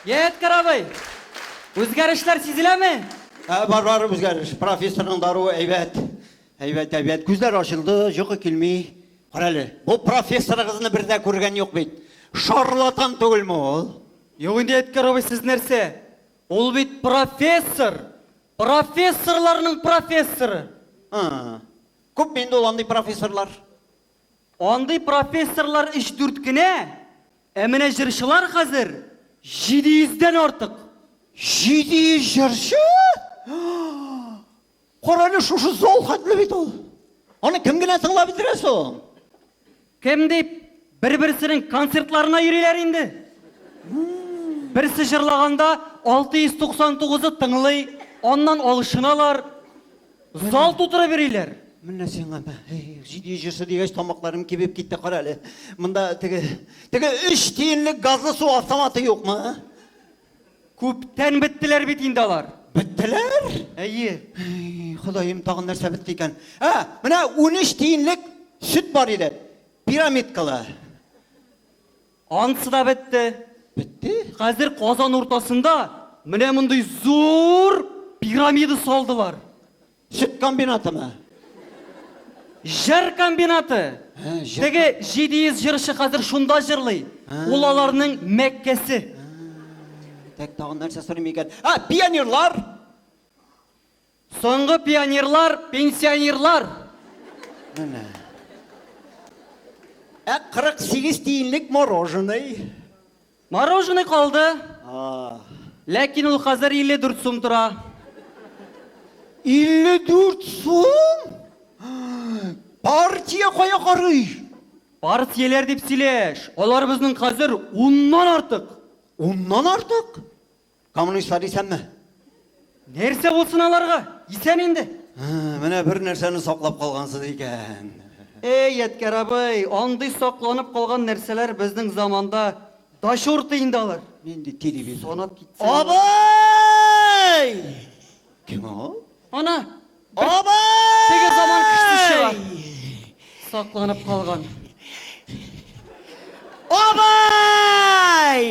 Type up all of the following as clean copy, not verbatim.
Ядкәр абый, үзгәрешләр сизеләме? Ә, бар, бар үзгәреш. Профессорның даруы әйбәт. Әйбәт, әйбәт. Күзләр ачылды, йокы килми. Кара әле, бу профессорыгызны бер дә күргән юк бит. Шарлатан түгелме ул? Юк инде, Ядкәр абый, сез нәрсә? Ул бит профессор! Профессорларның профессоры! А, күпме инде ул андый профессорлар? Андый профессорлар өч-дүрт кенә, ә менә җырчылар хәзер 700 дән артык. 700 җырчы? Кара әле, шушы зал хәтле бит ул. Аны кем генә тыңлап бетерә соң? Кем дип, бер-берсенең концертларына йөриләр инде. Берсе җырлаганда 699-ы тыңлый, аннан алышыналар. Зал тутырып йөриләр. Менә сиңа, 700 җырчы дигәч, тамакларым кибеп китте, кара әле. Монда теге, теге 3 тиенлек газлы су автоматы юкмы? Күптән беттеләр бит инде алар. Беттеләр? Әйе. Эй, Ходаем, тагын нәрсә бетте икән? Ә, менә 13 тиенлек сөт бар иде. Пирамидкалы. Ансы да бетте. Бетте? Хәзер Казан уртасында менә мондый зур пирамида салдылар. Сөт комбинатымы? Җыр комбинаты. Ә, җыр Теге 700 җырчы хәзер шунда җырлый. Ул аларның Мәккәсе. Так, тагын нәрсә сорыйм икән? А, пионерлар! Соңгы пионерлар, пенсионерлар. Менә. Ә 48 тиенлек мороженый. Мороженый калды. А. Ләкин ул хәзер 54 сум тора. 54 сум? Партия кая карый? Партияләр дип сөйләш. Алар безнең хәзер уннан артык. Уннан артык? Коммунистлар исәнме? Нәрсә булсын аларга? Исән инде. Менә бер нәрсәне саклап калгансыз икән. Эй, Ядкәр абый, андый сакланып калган нәрсәләр безнең заманда до чорта инде алар. Нинди телевизор? Санап китсәң. Абый! Кем ул? Ана, Абый! теге заман кешесе чыга. Сакланып калган. Абый!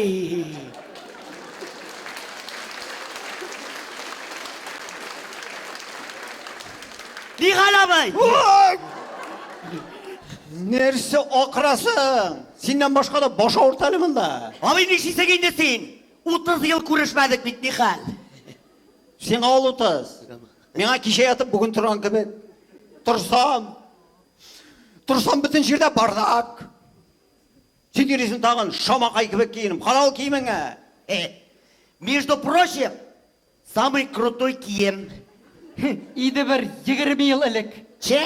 Нихәл, абый? Нәрсә акырасың? Синнән башка да баш авырта әле монда. Абый, нишлисең инде син? 30 ел күрешмәдек бит, нихәл? Сиңа ул 30. Миңа кичә ятып бүген торган кебек. Торсам, торсам, бөтен җирдә бардак. Син йөрисең тагын шамакай кебек киенеп. Кара ул киемеңә. Между прочим, самый крутой кием. Иде бер 20 ел элек. Че?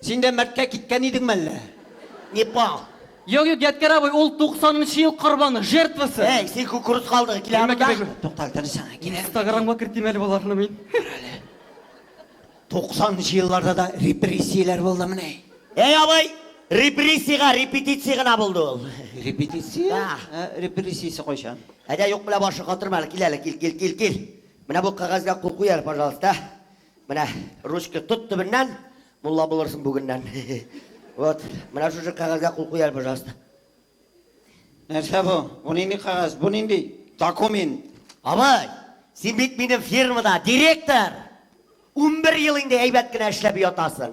Син дә мәрткә киткән идеңме әллә? Не понял. Юк, юк, Ядкәр абый, ул 90 ел корбаны, жертвасы. Эй, син кукуруз калдыгы, килә монда. Тукта, тәрсәң, килә. Инстаграмга кертим әле боларны мин. 90 елларда да репрессияләр булдымыни? Эй, абый, репрессиягә репетиция гына булды ул. Репетиция? Да. Ә, репрессиясе кайчан? Әйдә, юк белән башы катырма әле, кил әле, кил, кил, кил, кил. Менә бу кәгазьгә кул куй әле, пожалуйста. Менә ручка тот төбеннән, мулла булырсың бүгеннән. Вот, менә шушы кәгазьгә кул куй әле, пожалуйста. Нәрсә бу? Бу нинди кәгазь? Бу нинди документ? Абый, син бит минем фирмада директор. 11 ел инде әйбәт кенә эшләп ятасың.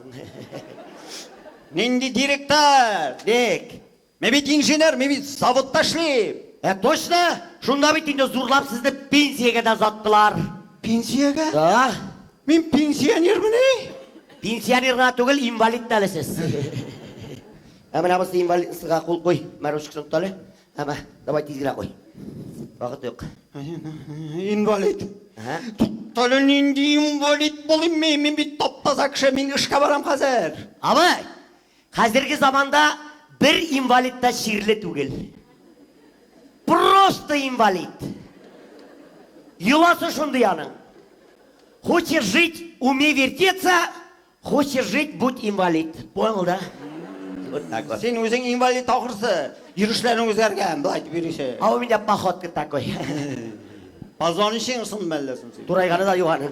Нинди директор? Ник? Мин бит инженер, мин бит заводта эшлим. Ә точно? Шунда бит инде зурлап сезне пенсиягә дә озаттылар. Пенсиягә? Да. Мин пенсионермыни? Пенсионер гына түгел, инвалид та әле сез. Ә менә бусы инвалидсыга кул куй. Мә ручкасын тот әле. Әмә, давай тиз генә куй. Вакыт юк. Инвалид. Ага. Туктале, нинди инвалид булыйм мин? Мин бит тап-таза кеше, мин эшкә барам хәзер. Абый, хәзерге заманда бер инвалид та чирле түгел. Просто инвалид. Йоласы шундый аның. Хочешь жить, умей вертеться, хочешь жить, будь инвалид. Понял, да? Вот так вот. Син үзең инвалид ахрысы. Йөрешләрең үзгәргән, болай дип йөрисең. А у меня походка такой. Позвоночнигың сынды әллә соң син? Турайганы да юк аның.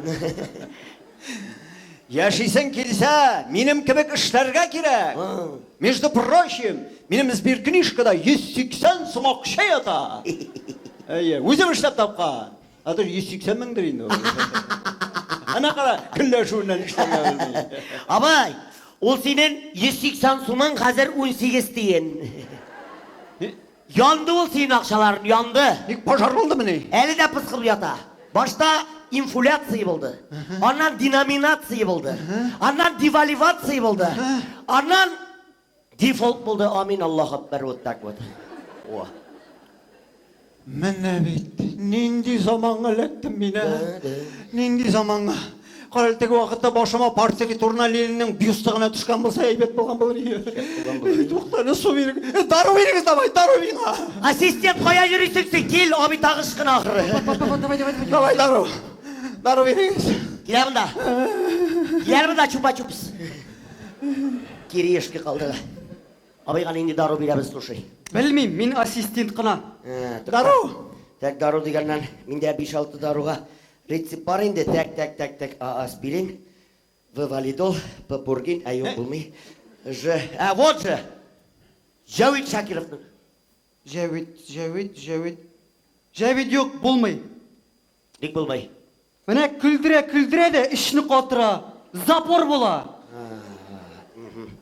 Яшисең килсә, минем кебек эшләргә кирәк. Между прочим, минем сберкнижкада 180 сум акча ята. Әйе, үзем эшләп тапкан. А то 180 меңдер инде ул. Әнә кара, көнләшүеннән эшләргә белми. Абый, ул синең 180 сумың хәзер 18 тиен. Янды ул синең акчаларың, янды. Ник пожар булдымыни? Әле дә пыскып ята. Башта инфляция булды. Аннан деноминация булды. Аннан девальвация булды. Аннан дефолт булды. Амин, Аллаһ акбар, вот так вот. О. Менә бит, нинди заманга эләктем мин, ә? Нинди заманга? Кара, теге вакытта башыма партия турына Ленинның бюсты гына төшкән булса, әйбәт булган булыр иде. Туктале, су бирегез. Дару бирегез давай, дару миңа. Ассистент, кая йөрисең син? Кил, абый тагыш кына ахры. Давай, давай, давай. Давай, дару. Дару бирегез. Килә монда. Килә монда, чупа-чупс. Кириешки калдыгы. Абыйга нинди дару бирәбез, слушай. Белмим, мин ассистент кына. Дару! Так, дару дигәннән, миндә 5-6 даруга рецепт бар инде. Так, так, так, так. А, аспирин, В, валидол, П, пургин, ә юк булмый. Ж, ә, вот же! Җәвит Шакировның. Җәвит, Җәвит, Җәвит. Җәвит юк, булмый. Ник булмый? Менә көлдерә, көлдерә дә эчне катыра. Запор була.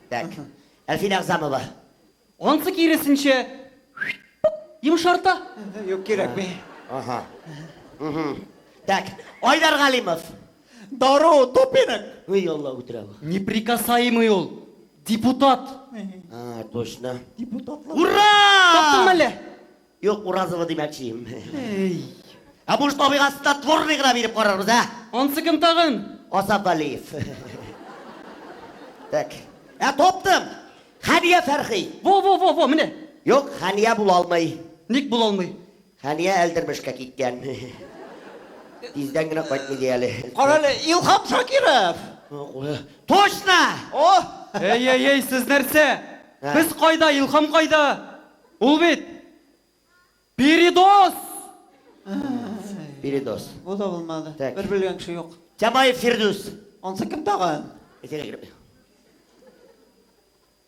Так. Әлфинә Әгъзамова. Ансы киресенчә, йомшарта. Юк, кирәкми. Ага. Так, Айдар Галимов. Дару, допинг. Ой, Алла үтерә бу. Неприкасаемый ул. Депутат. А, точно. Депутатлар. Ура! Таптыңмы әллә? Юк, Уразова димәкче. Эй. Ә может, абыйга снотворный гына биреп карарбыз, ә? Ансы кем тагын? Асаф Галиев. Так. Ә таптым. Хәния Фәрхи. Во, во, во, во, менә. Юк, Хәния була алмый. Ник була алмый? Хәния Әлдермешкә киткән. Тиздән генә кайтмый ди әле. Кара әле, Илһам Шакиров. Точно! О! Эй, эй, эй, сез нәрсә? Без кайда, Илһам кайда? Ул бит передоз! Передоз. Бу да булмады. Так. Бер белгән кеше юк. Тямаев Фирдүс. Ансы кем тагын?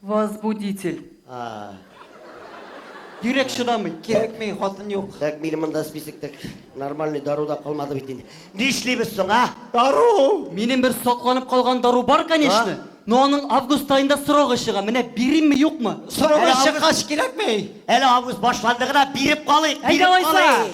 Возбудитель. А, Йөрәк чыдамый. Кирәкми, хатын юк. так, минем монда списокта нормальный дару да калмады бит инде. Нишлибез соң, а? Дару! Минем бер сакланып калган дару бар, конечно. Но аның август аенда срогы чыга. Менә биримме, юкмы? Срогы Әле чыккач кирәкми. Әле август башланды гына, биреп калыйк, Әйдә биреп алайса. калыйк.